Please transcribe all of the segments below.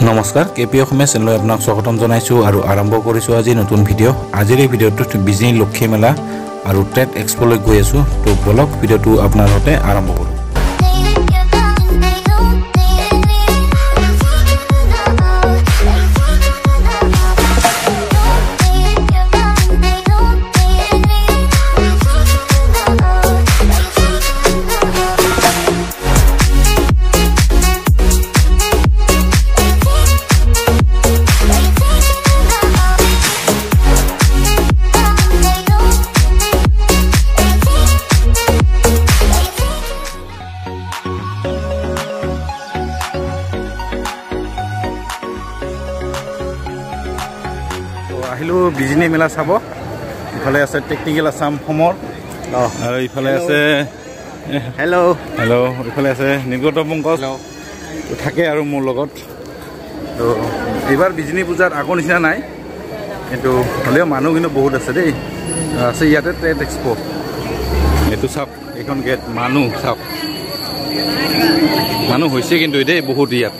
নমস্কাৰ কেপি অসমীয়া চেনেললৈ আপোনাক স্বাগতম জনাইছোঁ আৰু আৰম্ভ কৰিছোঁ আজি নতুন ভিডিঅ'। আজিৰ এই ভিডিঅ'টোত বিজনী লক্ষী মেলা আৰু ট্ৰেড এক্সপ'লৈ গৈ আছোঁ। তো বলক ভিডিঅ'টো আপোনাৰ সৈতে আৰম্ভ কৰোঁ। আহিলোঁ বিজনী মেলা চাব। ইফালে আছে টেকনিকেল আছাম সমৰ আৰু ইফালে আছে হেল্ল' হেল্ল', ইফালে আছে নিৰ্গত পংকজ থাকে আৰু মোৰ লগত। তো এইবাৰ বিজনী পূজাত আগৰ নিচিনা নাই, কিন্তু হ'লেও মানুহ কিন্তু বহুত আছে দেই। আছে ইয়াতে ট্ৰেড এক্সপ'। এইটো চাওক, এইখন গেট, মানুহ চাওক, মানুহ হৈছে কিন্তু দেই বহুত ইয়াত।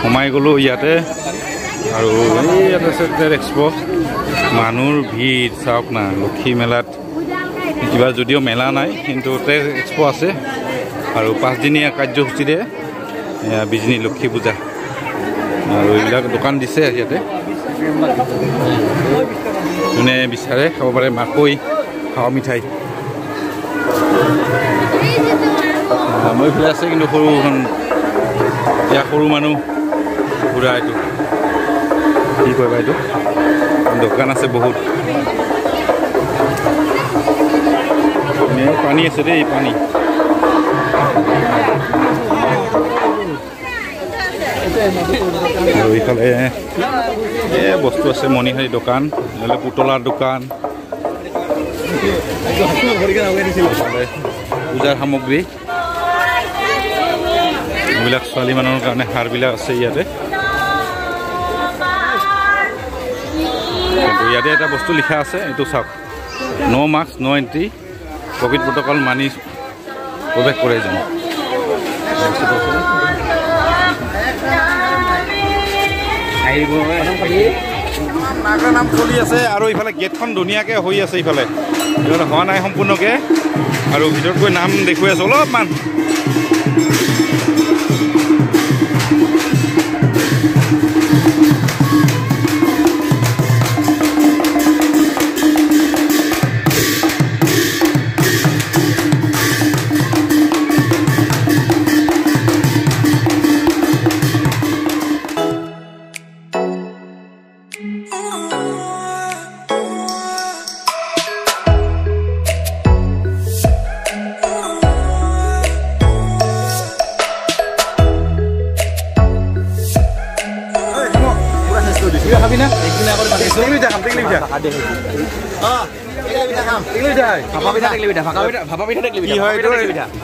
সোমাই গ'লোঁ ইয়াতে আৰু এই ইয়াত আছে ট্ৰেড এক্সপ'। মানুহৰ ভিৰ চাওক না। লক্ষী মেলাত কিবা যদিও মেলা নাই, কিন্তু ট্ৰেড এক্সপ' আছে আৰু পাঁচদিনীয়া কাৰ্যসূচীৰে বিজনী লক্ষী পূজা আৰু এইবিলাক দোকান দিছে ইয়াতে। যোনে বিচাৰে খাব পাৰে, মাকৈ খাৱা মিঠাই। আমাৰ এইফালে আছে কিন্তু সৰু এখন, ইয়াৰ সৰু মানুহ ঘূৰা, এইটো কি কয় বা এইটো দোকান আছে বহুত। পানী আছে দেই, পানী। আৰু এইফালে এই বস্তু আছে, মণিহাৰী দোকান, নহ'লে পুতলাৰ দোকান, পূজাৰ সামগ্ৰী এইবিলাক, ছোৱালী মানুহৰ কাৰণে সাৰবিলাক আছে ইয়াতে। কিন্তু ইয়াতে এটা বস্তু লিখা আছে, এইটো চাওক, ন' মাস্ক ন' এণ্ট্ৰি, ক'ভিড প্ৰট'কল মানি প্ৰৱেশ কৰে যেন। নাগৰা নাম চলি আছে আৰু ইফালে গেটখন ধুনীয়াকৈ হৈ আছে, ইফালে ইফালে হোৱা নাই সম্পূৰ্ণকৈ। আৰু ভিতৰত গৈ নাম দেখুৱাই আছোঁ অলপমান।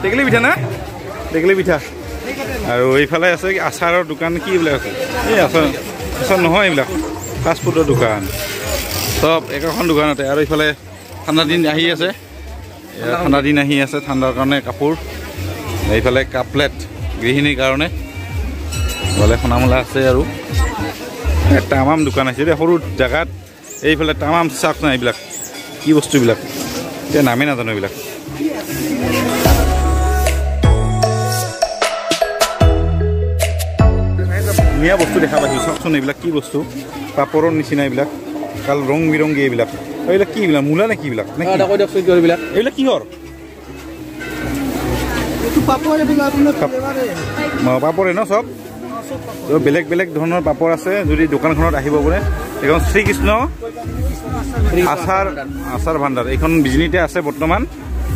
টেকেলি পিঠা না, টেকেলি পিঠা। আৰু এইফালে আছে আচাৰৰ দোকান, কি এইবিলাক আছে, এই আচাৰ আচাৰ নহয়, এইবিলাক ফাষ্টফুডৰ দোকান, চব একেখন দোকানতে। আৰু এইফালে ঠাণ্ডা দিন আহি আছে, ঠাণ্ডা দিন আহি আছে, ঠাণ্ডাৰ কাৰণে কাপোৰ। এইফালে কাপলেট গৃহিণীৰ কাৰণে, এইফালে সোণামূলা আছে। আৰু তামাম দোকান আছে দেই সৰু জেগাত। এইফালে তামাম চাওক না, এইবিলাক কি বস্তুবিলাক এতিয়া নামেই নাজানো এইবিলাক। ধুনীয়া বস্তু দেখা পাইছোঁ, চাওকচোন এইবিলাক কি বস্তু, পাপৰৰ নিচিনা এইবিলাক, কাল ৰং বিৰংগী এইবিলাক। এইবিলাক কি, এইবিলাক মূলা নে কি এইবিলাক? এইবিলাক কিহৰ? পাপৰে ন চব? বেলেগ বেলেগ ধৰণৰ পাপৰ আছে, যদি দোকানখনত আহিব পাৰে। এইখন শ্ৰীকৃষ্ণ আচাৰ আচাৰ ভাণ্ডাৰ, এইখন বিজনীতে আছে বৰ্তমান,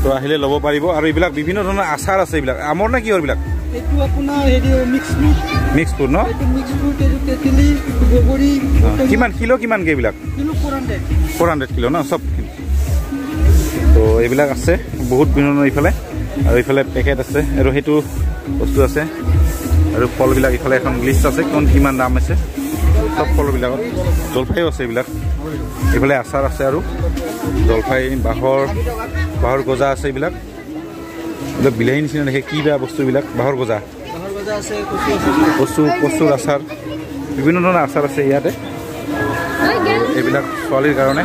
তো আহিলে ল'ব পাৰিব। আৰু এইবিলাক বিভিন্ন ধৰণৰ আচাৰ আছে, এইবিলাক আমৰ নে কিহৰ এইবিলাক? মিক্স ফ্ৰুট ন? কিমান কিলো, কিমানকৈ এইবিলাক? 400 কিলো ন চব? তো এইবিলাক আছে বহুত বিভিন্ন এইফালে। আৰু এইফালে পেকেট আছে আৰু সেইটো বস্তু আছে। আৰু ফলবিলাক ইফালে এখন লিষ্ট আছে, কোন কিমান দাম আছে। চব ফলবিলাকত জলফাইও আছে এইবিলাক। এইফালে আচাৰ আছে আৰু জলফাই, বাঁহৰ বাঁহৰ গজা আছে এইবিলাক। এইবিলাক বিলাহী নিচিনা দেখে, কি বেয়া বস্তুবিলাক। বাঁহৰ গজা, কচু, কচুৰ আচাৰ, বিভিন্ন ধৰণৰ আচাৰ আছে ইয়াতে। এইবিলাক ছোৱালীৰ কাৰণে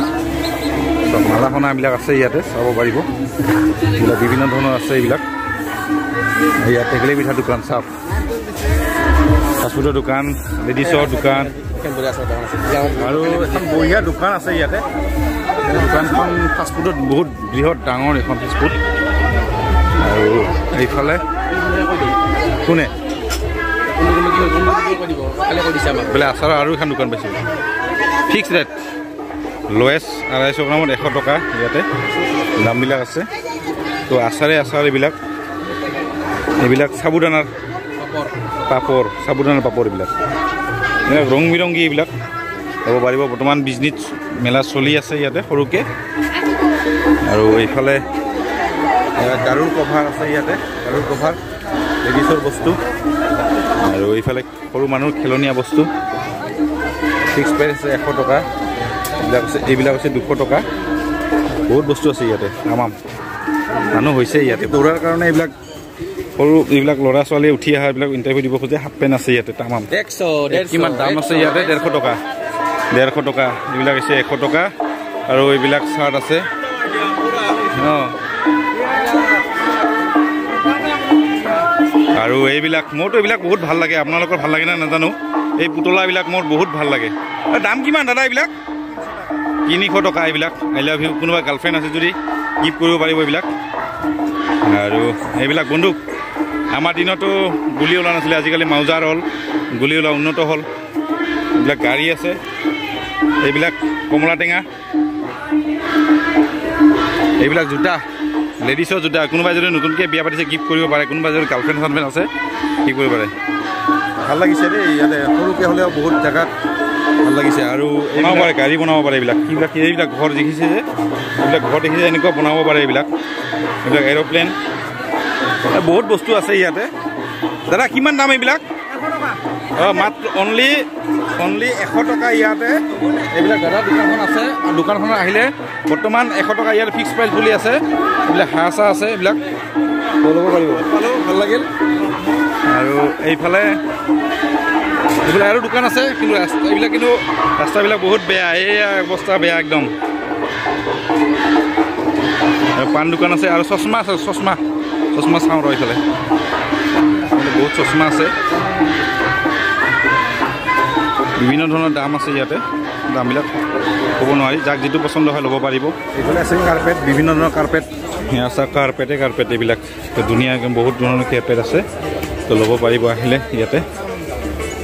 মালা সনা এইবিলাক আছে ইয়াতে, চাব পাৰিব। এইবিলাক বিভিন্ন ধৰণৰ আছে এইবিলাক। ইয়াত টেকেলি পিঠা দোকান, চাওক, ফাষ্টফুডৰ দোকান, লেডিছৰ দোকান, আৰু এখন বঢ়িয়া দোকান আছে ইয়াতে। দোকানখন ফাষ্টফুডত বহুত বৃহৎ ডাঙৰ এখন ফাষ্টফুড। আৰু এইফালে কোনে বোলে আচাৰৰ আৰু এখন দোকান পাইছোঁ। ফিক্স ৰেট লয়েষ্ট 250 গ্ৰামত 100 টকা ইয়াতে দামবিলাক আছে। তো আচাৰে আচাৰ এইবিলাক, এইবিলাক সাবুদানাৰ পাপৰ, সাবুদানাৰ পাপৰ এইবিলাক, এইবিলাক ৰং বিৰংগী এইবিলাক ল'ব পাৰিব। বৰ্তমান বিজনেছ মেলা চলি আছে ইয়াতে সৰুকৈ। আৰু এইফালে গাৰুৰ কভাৰ আছে ইয়াতে, গাৰুৰ কভাৰ, লেডিছৰ বস্তু। আৰু এইফালে সৰু মানুহৰ খেলনীয়া বস্তু। ফিক্স প্ৰাইচ আছে 100 টকা। এইবিলাক আছে, এইবিলাক আছে 200 টকা। বহুত বস্তু আছে ইয়াতে, তামাম মানুহ হৈছে ইয়াতে দৌৰাৰ কাৰণে। এইবিলাক সৰু এইবিলাক ল'ৰা ছোৱালীয়ে উঠি অহা এইবিলাক ইণ্টাৰভিউ দিব খোজে। হাফ পেণ্ট আছে ইয়াতে তামাম। কিমান দাম আছে ইয়াতে? 150 টকা, 150 টকা। এইবিলাক হৈছে 100 টকা। আৰু এইবিলাক চাৰ্ট আছে। অঁ, আৰু এইবিলাক মোৰতো এইবিলাক বহুত ভাল লাগে, আপোনালোকৰ ভাল লাগে নে নাজানো। এই পুতলাবিলাক মোৰ বহুত ভাল লাগে। দাম কিমান দাদা এইবিলাক? 300 টকা এইবিলাক। I love you, কোনোবা গাৰ্লফ্ৰেণ্ড আছে যদি গিফ্ট কৰিব পাৰিব এইবিলাক। আৰু এইবিলাক বন্দুক, আমাৰ দিনতো গুলি ওলোৱা নাছিলে, আজিকালি মাউজাৰ হ'ল, গুলি ওলোৱা উন্নত হ'ল। এইবিলাক গাড়ী আছে, এইবিলাক কমলা টেঙা, এইবিলাক জোতা, লেডিছৰ জোতা। কোনোবাই যদি নতুনকৈ বিয়া পাতিছে গিফ্ট কৰিব পাৰে, কোনোবাই যদি গাৰ্লফ্ৰেণ্ড চাৰ্লফ্ৰেণ্ড আছে গিফ্ট কৰিব পাৰে। ভাল লাগিছে দেই ইয়াতে, সৰুকৈ হ'লেও বহুত জেগাত ভাল লাগিছে। আৰু বনাব পাৰে, গাড়ী বনাব পাৰে এইবিলাক। কিবিলাক এইবিলাক ঘৰ দেখিছে যে, এইবিলাক ঘৰ দেখিছে, এনেকুৱা বনাব পাৰে এইবিলাক। এইবিলাক এৰ'প্লেন, বহুত বস্তু আছে ইয়াতে। দাদা কিমান দাম এইবিলাক? অঁ, মাত্ৰ অনলি 100 টকা ইয়াতে। এইবিলাক দাদা দোকানখন আছে, দোকানখনত আহিলে বৰ্তমান 100 টকা ইয়াত ফিক্স প্ৰাইচ বুলি আছে। এইবিলাক হাঁহ চাহ আছে, এইবিলাক ল'ব পাৰিব। পালোঁ, ভাল লাগিল। আৰু এইফালে এইবিলাক আৰু দোকান আছে, কিন্তু ৰাস্তা এইবিলাক, কিন্তু ৰাস্তাবিলাক বহুত বেয়া, এইয়া অৱস্থা বেয়া একদম। আৰু পাণ দোকান আছে, আৰু চশমা আছে, চশমা, চশমা চাওঁ ৰ এইফালে বহুত চশমা আছে, বিভিন্ন ধৰণৰ দাম আছে ইয়াতে, দামবিলাক ক'ব নোৱাৰি, যাক যিটো পচন্দ হয় ল'ব পাৰিব। এইফালে আছে কাৰ্পেট, বিভিন্ন ধৰণৰ কাৰ্পেট, আছে কাৰ্পেটে কাৰ্পেট এইবিলাক ধুনীয়া বহুত ধৰণৰ কাৰ্পেট আছে, তো ল'ব পাৰিব আহিলে ইয়াতে।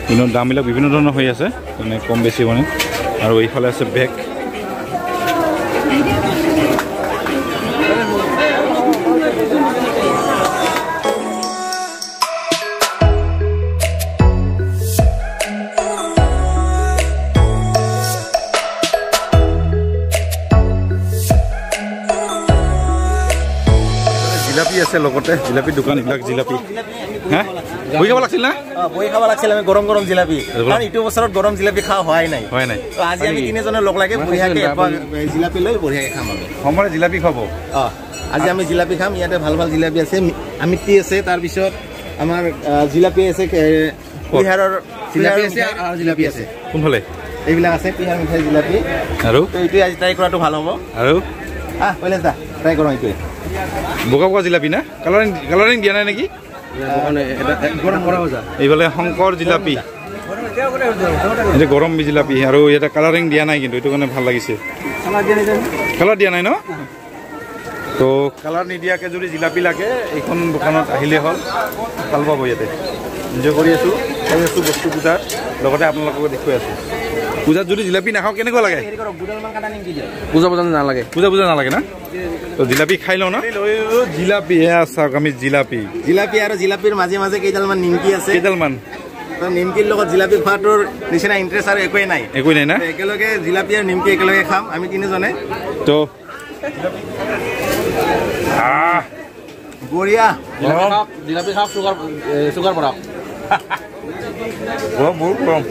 বিভিন্ন দামবিলাক বিভিন্ন ধৰণৰ হৈ আছে, মানে কম বেছি মানে। আৰু এইফালে আছে বেগ, জিলাপি আছে লগতে, জিলাপি দোকান, এইবিলাক জিলাপি। হা, বহি খাব লাগছিল না? বহি খাব লাগছিল আমি গৰম গৰম জিলাপি, কাৰণ ইটো বছৰত গৰম জিলাপি খোৱা হোৱাই নাই। হয় নাই? তো আজি আমি তিনিজনে লগ লাগি বঢ়িয়াকে জিলাপি লৈ বঢ়িয়াকে খাম আমি। সোমবাৰে জিলাপি খাব? অঁ, আজি আমি জিলাপি খাম। ইয়াতে ভাল ভাল জিলাপি আছে, আমিটি আছে, তাৰপিছত আমাৰ জিলাপি আছে, বিহাৰৰ জিলাপি আছে, আৰু জিলাপি আছে কোনফালে এইবিলাক আছে, বিহাৰ মিঠাই জিলাপি। আৰু এইটোৱে আজি ট্ৰাই কৰাটো ভাল হ'ব। আৰু আহ কৈলাশ দা ট্ৰাই কৰোঁ এইটোৱে। বগা বগা জিলাপি না? কালাৰিং কালাৰিং দিয়া নাই নেকি? এইফালে শংকৰ জিলাপি, এইটো গৰম জিলাপি, আৰু ইয়াতে কালাৰিং দিয়া নাই, কিন্তু এইটো কাৰণে ভাল লাগিছে। কালাৰ দিয়া নাই ন? তো কালাৰ নিদিয়াকৈ যদি জিলাপি লাগে এইখন দোকানত আহিলে হ'ল, ভাল পাব। ইয়াতে এনজয় কৰি আছোঁ, খাই আছোঁ বস্তু পূজাৰ লগতে আপোনালোকক দেখুৱাই আছোঁ। পূজাত যদি জিলাপি নাখাওঁ কেনেকুৱা লাগে? পূজা পূজা নালাগে, পূজা পূজা নালাগে না? তো জিলাপি খাই লওঁ না? জিলাপি এয়া চাওক, আমি জিলাপি জিলাপি আৰু জিলাপিৰ মাজে মাজে কেইডালমান নিমকি আছে, কেইডালমান। তো নিমকিৰ লগত জিলাপি খোৱাটোৰ নিচিনা ইণ্টাৰেষ্ট আৰু একোৱেই নাই। একোৱেই নাই না? একেলগে জিলাপি আৰু নিমকি একেলগে খাম আমি তিনিজনে। তো বঢ়িয়া জিলাপি খাওক, চুগাৰ চুগাৰ বঢ়াওক। গৰম, বহুত গৰম।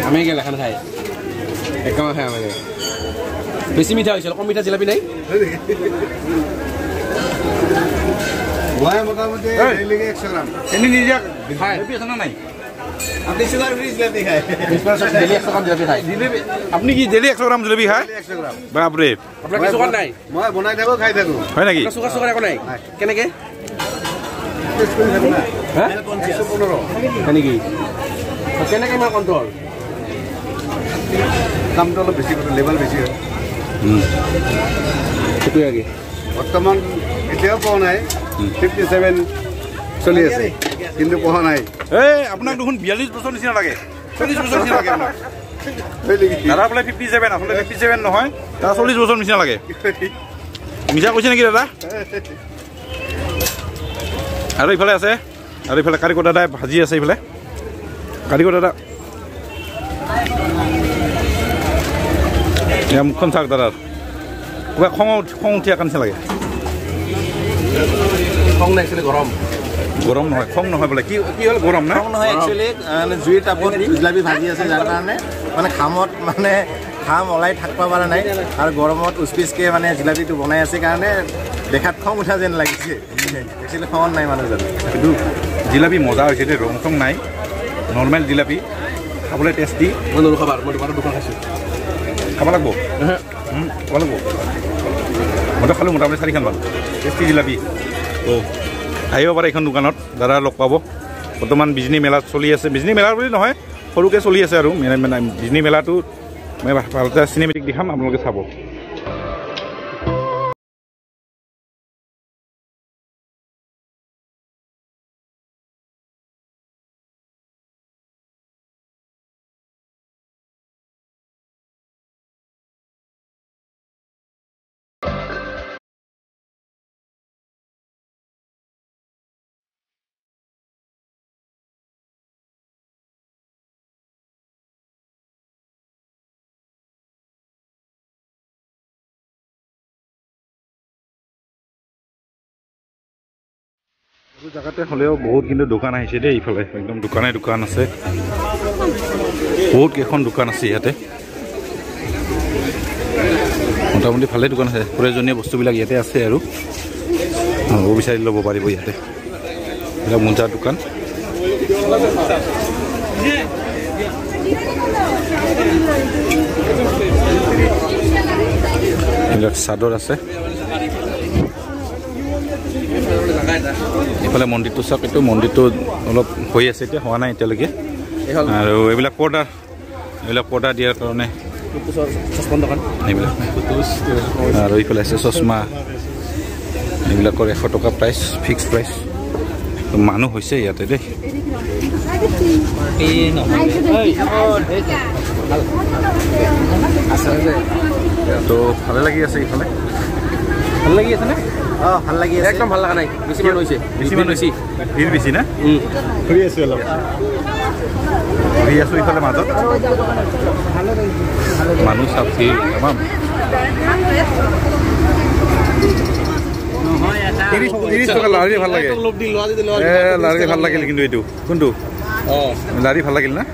আমি গেল এখন খাই একদম খাই আমি বেছি মিঠা হৈছিল কম মিঠা জিলাপি নাই মই মোটামুটি ডেইলি 100 গ্ৰাম এনে নিজে জিলাপি আছে না নাই আপনি সুগাৰ ফ্ৰি জিলাপি খায় ডেইলি 100 গ্ৰাম জিলাপি খায় আপনি কি ডেইলি 100 গ্ৰাম জিলাপি খায় 100 গ্ৰাম বাপৰে আপোনাৰ কি সুগাৰ নাই মই বনাই থাকো খাই থাকো হয় নাকি সুগাৰ সুগাৰ একো নাই কেনেকে টেষ্ট কৰি থাকো না হ্যাঁ 115 হয় নেকি কেনেকে ইমান কন্ট্ৰোল দামটো অলপ বেছি কৰে লেভেল বেছি হয় সেইটোৱে আগে বৰ্তমান এতিয়াও পোৱা নাই 57 চলি আছে কিন্তু পোৱা নাই এই আপোনাক দেখোন 42 বছৰ নিচিনা লাগে 40 বছৰ নিচিনা লাগে আপোনাক দাদা বোলে 57 আচলতে 57 নহয় তাৰ 40 বছৰ নিচিনা লাগে মিছা কৈছে নেকি দাদা আৰু ইফালে আছে আৰু ইফালে কাৰিকৰ দাদাই ভাজি আছে ইফালে কাৰিকৰ দাদা এয়া মুখখন চাওক দাদাৰ কিবা খং খং উঠি আঁকা নিচিনা লাগে খং নাই একচুয়ালি গৰম গৰম নহয় খং নহয় বোলে কি কি হ'ল গৰম না খং নহয় একচুয়ালি মানে জুইৰ তাপত জিলাপি ভাজি আছে যাৰ কাৰণে মানে ঘামত মানে ঘাম ওলাই থাকিব পৰা নাই আৰু গৰমত উচপিচকে মানে জিলাপিটো বনাই আছে কাৰণে দেখাত খং উঠা যেন লাগিছে একচুয়ালি খং নাই মানুহজন কিন্তু জিলাপি মজা হৈছে দেই ৰং চং নাই নৰ্মেল জিলাপি খাবলৈ টেষ্টি মই নৰো খাবাৰ মই দোকানত দুখন খাইছোঁ খাব লাগিব খাব লাগিব মইতো খালোঁ মোটামুটি চাৰিখন পালোঁ টেষ্টি জিলাপি তো আহিব পাৰে এইখন দোকানত দাদা লগ পাব বৰ্তমান বিজনী মেলা চলি আছে বিজনী মেলা বুলি নহয় সৰুকৈ চলি আছে আৰু মানে বিজনী মেলাটো মই ভালকৈ চিনেমেটিক দেখাম আপোনালোকে চাব জেগাতে হ'লেও বহুত কিন্তু দোকান আহিছে দেই ইফালে একদম দোকানে দোকান আছে বহুত কেইখন দোকান আছে ইয়াতে মোটামুটি ভালে দোকান আছে প্ৰয়োজনীয় বস্তুবিলাক ইয়াতে আছে আৰু ল'ব বিচাৰি ল'ব পাৰিব ইয়াতে এইবিলাক মোজাৰ দোকান এইবিলাক চাদৰ আছে এইফালে মন্দিৰটো চাওক এইটো মন্দিৰটো অলপ হৈ আছে এতিয়া হোৱা নাই এতিয়ালৈকে আৰু এইবিলাক পৰ্দা এইবিলাক পৰ্দা দিয়াৰ কাৰণে এইবিলাক আৰু এইফালে আছে চশমা এইবিলাকৰ 100 টকা প্ৰাইচ ফিক্স প্ৰাইচ মানুহ হৈছে ইয়াতে দেই তো ভালে লাগি আছে এইফালে ভাল লাগি আছে নে ভাল লাগি আছে একদম ভাল লাগা নাই বেছি মানুহ হৈছে বেছি মানুহ হৈছে ভিৰ বেছি না ঘূৰি আছো অলপ ঘূৰি আছো ইফালে মাজত মানুহ চাপ ভিৰ তামাম 30 টকা লাৰি ভাল লাগে লাৰি ভাল লাগিল কিন্তু এইটো কোনটো লাৰি ভাল লাগিল না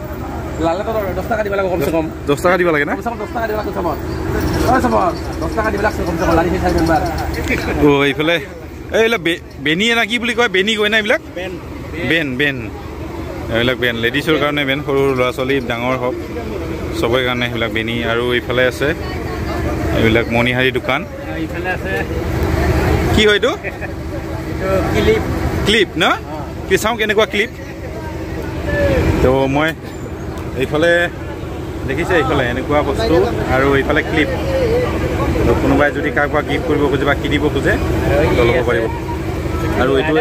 লালে তো 10 টাকা দিব লাগিব কমসে কম 10 টাকা দিব লাগে না কমসে কম 10 টাকা দিব লাগিব চামত ও চামত 10 টাকা দিব লাগিব কমসে কম লাৰি খাই মেম্বাৰ ও এইফালে এইলা বেনি না কি বুলি কয় বেনি কয় না এইবিলাক বেন বেন বেন এইবিলাক বেন লেডিছৰ কাৰণে বেন সৰু ল'ৰা ছোৱালী ডাঙৰ হওক সবৰে কাৰণে এইবিলাক বেনি আৰু এইফালে আছে এইবিলাক মণিহাৰী দোকান এইফালে আছে কি হয় এইটো এইটো ক্লিপ ক্লিপ না কি চাওঁ কেনেকুৱা ক্লিপ তো মই এইফালে দেখিছে এইফালে এনেকুৱা বস্তু আৰু এইফালে ক্লিপ তো কোনোবাই যদি কাৰোবাক গিফ্ট কৰিব খোজে বা কিনিব খোজে তো ল'ব পাৰিব আৰু এইটো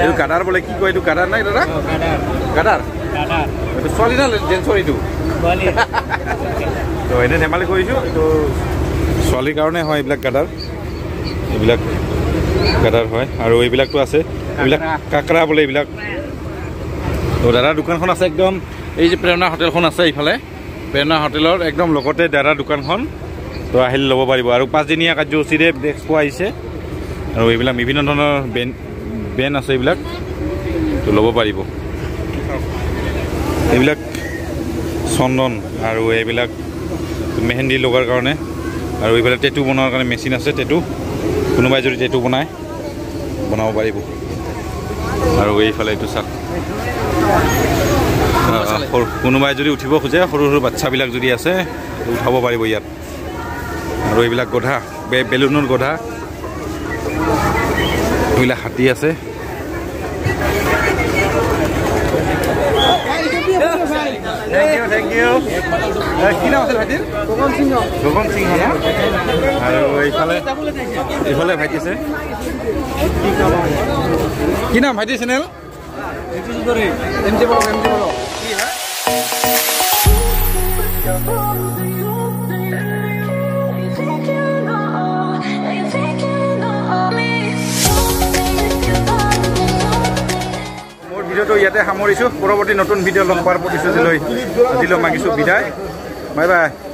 এইটো গাদাৰ বোলে কি কয় এইটো গাদাৰ নাই দাদা গাদাৰ এইটো ছোৱালী না জেন্টছৰ এইটো তো এনে ধেমালি কৰিছোঁ এইটো ছোৱালীৰ কাৰণে হয় এইবিলাক গাদাৰ এইবিলাক গাদাৰ হয় আৰু এইবিলাকতো আছে এইবিলাক কাকৰা বোলে এইবিলাক তো দাদাৰ দোকানখন আছে একদম এই যে প্ৰেৰণা হোটেলখন আছে এইফালে প্ৰেৰণা হোটেলৰ একদম লগতে দাদাৰ দোকানখন তো আহিলে ল'ব পাৰিব আৰু পাঁচদিনীয়া কাৰ্যসূচীৰে এক্সপ' আহিছে আৰু এইবিলাক বিভিন্ন ধৰণৰ বেন আছে, এইবিলাক তো ল'ব পাৰিব। এইবিলাক চন্দন আৰু এইবিলাক মেহেন্দি লগাৰ কাৰণে, আৰু এইফালে টেটু বনোৱাৰ কাৰণে মেচিন আছে। টেটু কোনোবাই যদি টেটু বনায় বনাব পাৰিব। আৰু এইফালে এইটো চাওক, কোনোবাই যদি উঠিব খোজে, সৰু সৰু বাচ্ছাবিলাক যদি আছে উঠাব পাৰিব ইয়াত। আৰু এইবিলাক গধা, বেলুনৰ গধা, এইবিলাক হাতী আছে। Thank you. কি নাম আছিল ভাইটিৰ? গগন সিংহ ন? আৰু এইফালে ভাইটি আছে। কি নাম ভাইটিৰ চেনেল? মোৰ ভিডিঅ'টো ইয়াতে সামৰিছোঁ। পৰৱৰ্তী নতুন ভিডিঅ' লগ পোৱাৰ প্ৰতিশ্ৰুতি লৈ আজিলৈ মাগিছোঁ বিদায়। Bye bye.